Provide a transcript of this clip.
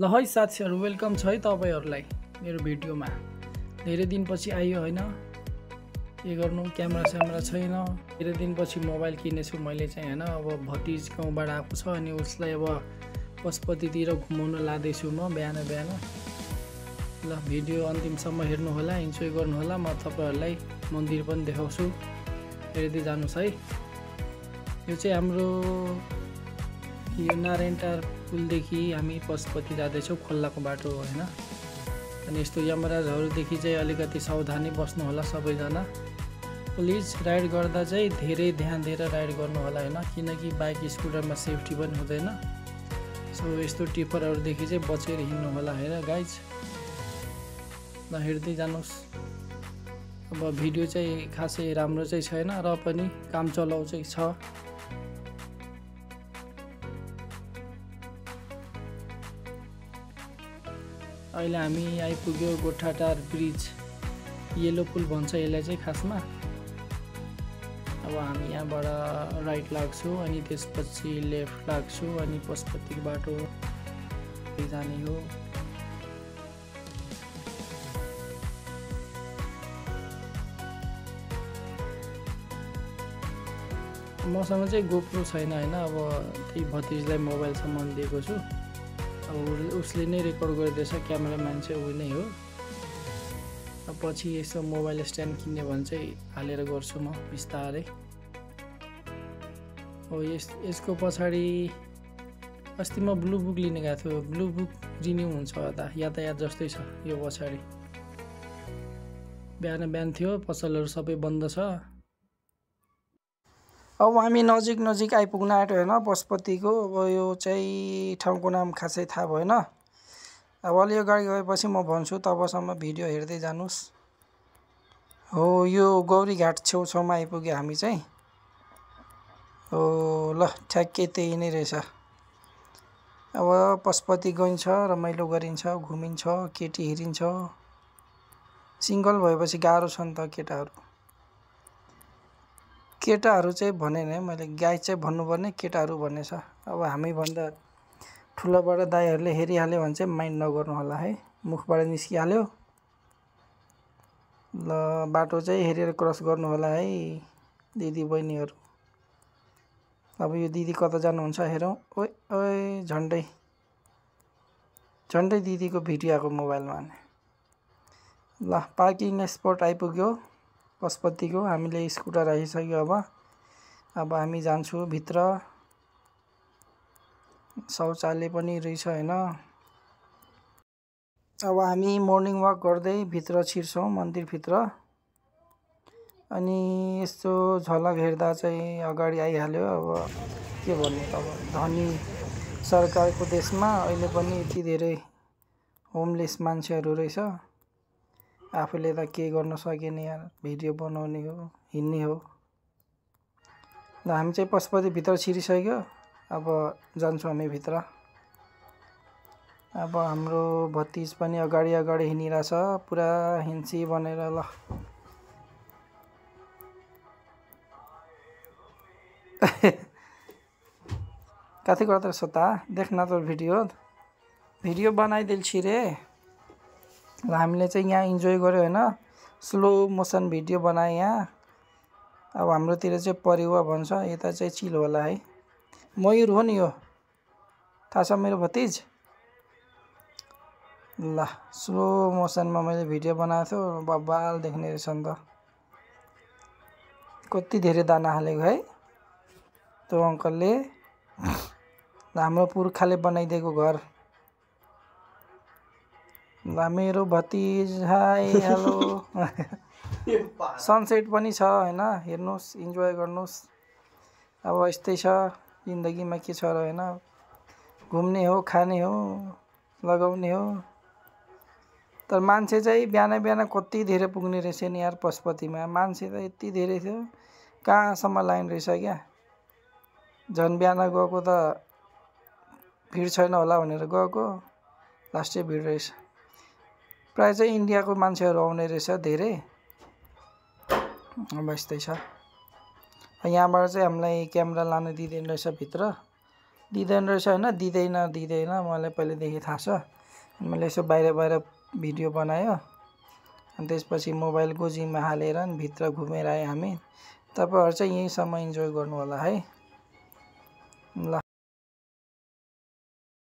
ल है साथीहरु वेलकम छ है तपाईहरुलाई मेरो भिडियोमा। धेरै दिनपछि आइयो हैन, के गर्नु क्यामेरा छैन। धेरै दिनपछि मोबाइल किनेछु मैले चाहिँ हैन। अब भतिज गाउँबाट आएको छ अनि उसलाई अब पशुपतितिर घुमाउन लादै छु म बिहान। ल भिडियो अन्तिमसम्म हेर्नु होला, इन्जोय गर्नु होला। म तपाईहरुलाई मन्दिर पनि देखाउँछु, हेर्दै जानुस् है। यो चाहिँ हाम्रो यो नारायणटार पुलदेखि हामी पशुपति जाँदैछौँ, खोल्लाको बाटो हो हैन। अनि यस्तो यमराजहरुदेखि चाहिँ अलिकति सावधानी बस्नु होला सबैजना। प्लिज राइड गर्दा चाहिँ धेरै ध्यान दिएर राइड गर्नु होला हैन, किनकि बाइक स्कुटरमा सेफ्टी पनि हुँदैन। सो यस्तो टिपरहरुदेखि चाहिँ बचेर हिँड्नु होला हैन गाइज। ल हेर्दै जानुस्। अब भिडियो चाहिँ खासै राम्रो चाहिँ छैन र पनि काम चलाउ चाहिँ छ। अहिले हामी आइपुग्यो गोठाटार ब्रिज, येलो पुल भन्छ यसलाई चाहिँ खासमा। अब हामी यहाँबाट राइट लाग्छौँ अनि त्यसपछि लेफ्ट लाग्छौँ अनि पशुपतिको बाटो जाने हो। मसँग चाहिँ गोप्रो छैन हैन, अब त्यही भतिजलाई मोबाइल सामान दिएको छु। अब उसले नै रेकर्ड गरिदिएछ, क्यामेराम्यान चाहिँ ऊ नै हो। अब पछि यसो मोबाइल स्ट्यान्ड किन्ने भने चाहिँ हालेर गर्छु म बिस्तारै। हो यसको पछाडि अस्ति म ब्लू बुक लिन गएको थियो, ब्लू बुक रिन्यू हुन्छ होला, यातायात जस्तै छ यो पछाडि। बिहान थियो, पसलहरू सबै बन्द छ। अब हामी नजिक आइपुग्न आँट्यो हैन पशुपतिको। अब यो चाहिँ ठाउँको नाम खासै थाहा भएन। अब अलि अगाडि गएपछि म भन्छु, तबसम्म भिडियो हेर्दै जानुस्। हो यो गौरी घाट छेउछाउमा आइपुग्यो हामी चाहिँ। हो ल ठ्याक्कै त्यही नै रहेछ। अब पशुपति गइन्छ, रमाइलो गरिन्छ, घुमिन्छ, केटी हिरिन्छ। सिङ्गल भएपछि गाह्रो छ नि त केटाहरू चाहिँ भने नै मैले, गाई चाहिँ भन्नुपर्ने, केटाहरू भन्ने छ। अब हामी भन्दा ठुलोबाट दाइहरूले हेरिहाल्यो भने चाहिँ माइन्ड नगर्नु होला है, मुखबाट निस्किहाल्यो। ल बाटो चाहिँ हेरेर क्रस गर्नु होला है दिदी बहिनीहरू। अब यो दिदी कता जानुहुन्छ हेरौँ। ओइ ओइ झन्डै दिदीको भिडियो आएको मोबाइलमा। ल पार्किङ स्पट आइपुग्यो पशुपतिको। हामीले स्कुटर राखिसक्यो। अब हामी जान्छौँ भित्र। शौचालय पनि रहेछ हैन। अब हामी मर्निङ वाक गर्दै भित्र छिर्छौँ मन्दिरभित्र। अनि यस्तो झलक हेर्दा चाहिँ अगाडि आइहाल्यो। अब के भन्नु त, अब धनी सरकारको देशमा अहिले पनि यति धेरै होमलेस मान्छेहरू रहेछ। आफूले त के गर्न सकेन यार, भिडियो बनाउने हो, हिँड्ने हो। ल हामी चाहिँ पशुपति भित्र छिरिसक्यो। अब जान्छौँ हामी भित्र। अब हाम्रो भतिज पनि अगाडि हिँडिरहेछ, पुरा हिँड्सी भनेर। ल कति गर्दा रहेछ त, देख्न त भिडियो बनाइदिल छिरे। ल हामीले चाहिँ यहाँ इन्जोय गर्यो हैन, स्लो मोसन भिडियो बनाए यहाँ। अब हाम्रोतिर चाहिँ परिवा भन्छ, यता चाहिँ चिल होला है। मयूर हो नि यो, थाहा छ मेरो भतिज। ल स्लो मोसनमा मैले भिडियो बनाएको थियो, बब्बाल देख्ने रहेछ नि त। कति धेरै दाना हालेको है त्यो अङ्कलले। हाम्रो पुर्खाले बनाइदिएको घर। ल मेरो भतिज हाई हेलो। सनसेट पनि छ हैन, हेर्नुस्, इन्जोय गर्नुस्। अब यस्तै छ जिन्दगीमा, के छ र हैन। घुम्ने हो, खाने हो, लगाउने हो। तर मान्छे चाहिँ बिहान कति धेरै पुग्ने रहेछ नि यार पशुपतिमा। मान्छे त यति धेरै थियो, कहाँसम्म लाइन रहेछ क्या। झन् बिहान गएको त भिड छैन होला भनेर गएको, लास्टै भिड रहेछ। प्रायः चाहिँ इन्डियाको मान्छेहरू आउने रहेछ धेरै। अब यस्तै छ। यहाँबाट चाहिँ हामीलाई क्यामेरा लान दिँदैन रहेछ भित्र। दिँदैन रहेछ होइन, दिँदैन मलाई पहिल्यैदेखि थाहा छ। मैले यसो बाहिर भिडियो बनायो अनि त्यसपछि मोबाइल गोजीमा हालेर भित्र घुमेर आयो हामी। तपाईँहरू चाहिँ यहीँसम्म इन्जोय गर्नु होला है। ल